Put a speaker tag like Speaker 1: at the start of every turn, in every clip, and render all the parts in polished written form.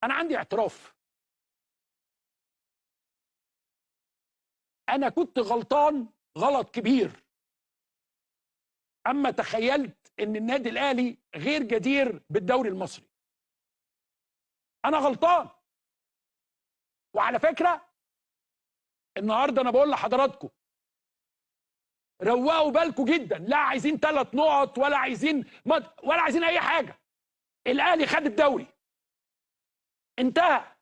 Speaker 1: انا عندي اعتراف، انا كنت غلطان غلط كبير اما تخيلت ان النادي الاهلي غير جدير بالدوري المصري. انا غلطان. وعلى فكرة النهارده انا بقول لحضراتكم روقوا بالكم جدا، لا عايزين 3 نقط ولا عايزين ولا عايزين اي حاجة. الاهلي خد الدوري، انتهى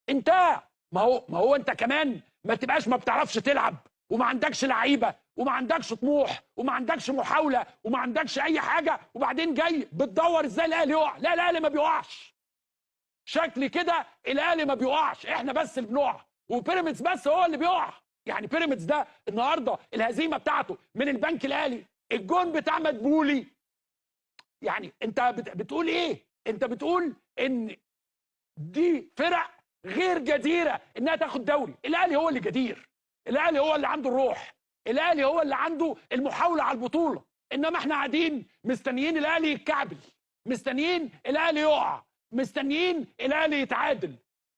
Speaker 1: انتهى. ما هو انت كمان ما تبقاش ما بتعرفش تلعب وما عندكش لعيبة وما عندكش طموح وما عندكش محاولة وما عندكش اي حاجة، وبعدين جاي بتدور ازاي الاهلي يقع. لا، الاهلي ما بيقعش. شكل كده الاهلي ما بيقعش، احنا بس اللي بنقع، وبيراميدز بس هو اللي بيقع. يعني بيراميدز ده النهارده الهزيمة بتاعته من البنك الاهلي، الجون بتاع مدبولي. يعني انت بتقول ايه؟ انت بتقول ان دي فرق غير جديرة انها تاخد دوري. الاهلي هو اللي جدير، الاهلي هو اللي عنده الروح، الاهلي هو اللي عنده المحاولة على البطولة. انما احنا قاعدين مستنيين الاهلي يتكعبل، مستنيين الاهلي يقع، مستنيين الاهلي يتعادل،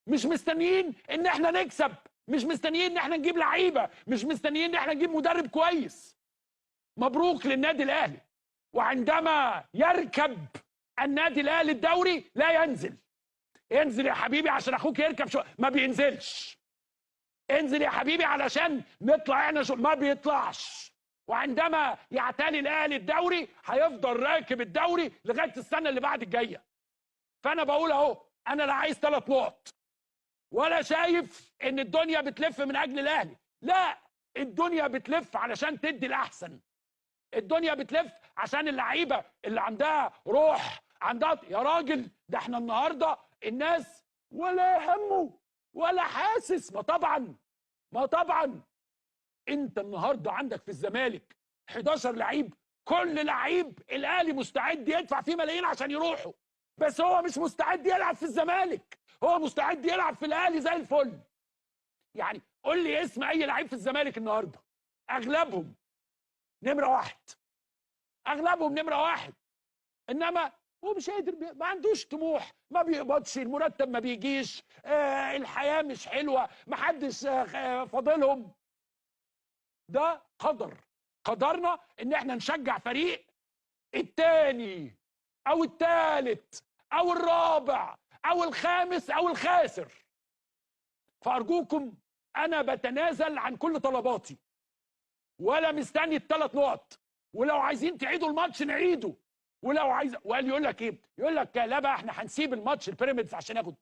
Speaker 1: مش مستنيين ان احنا نكسب، مش مستنيين ان احنا نجيب لعيبة، مش مستنيين ان احنا نجيب مدرب كويس. مبروك للنادي الاهلي. وعندما يركب النادي الاهلي الدوري لا ينزل. انزل يا حبيبي عشان اخوك يركب شو، ما بينزلش. انزل يا حبيبي علشان نطلع احنا شو، ما بيطلعش. وعندما يعتلي الاهلي الدوري هيفضل راكب الدوري لغاية السنة اللي بعد الجاية. فانا بقول اهو، انا لا عايز 3 نقط ولا شايف ان الدنيا بتلف من اجل الاهلي. لا، الدنيا بتلف علشان تدي الاحسن. الدنيا بتلف عشان اللعيبة اللي عندها روح، عندها. يا راجل ده احنا النهارده الناس ولا همه ولا حاسس. ما طبعا انت النهارده عندك في الزمالك 11 لعيب، كل لعيب الاهلي مستعد يدفع فيه ملايين عشان يروحوا، بس هو مش مستعد يلعب في الزمالك، هو مستعد يلعب في الاهلي زي الفل. يعني قول لي اسم اي لعيب في الزمالك النهارده، اغلبهم نمره 1، اغلبهم نمره 1. انما هو مش قادر، ما عندوش طموح، ما بيقبضش المرتب، ما بيجيش، الحياة مش حلوة، ما حدش فاضلهم. ده قدر، قدرنا ان احنا نشجع فريق التاني او التالت او الرابع او الخامس او الخاسر. فارجوكم انا بتنازل عن كل طلباتي، ولا مستني ال3 نقط، ولو عايزين تعيدوا الماتش نعيده، ولو عايز. وقال يقول لك ايه؟ يقول لك لا بقى احنا هنسيب الماتش البيراميدز عشان ياخد.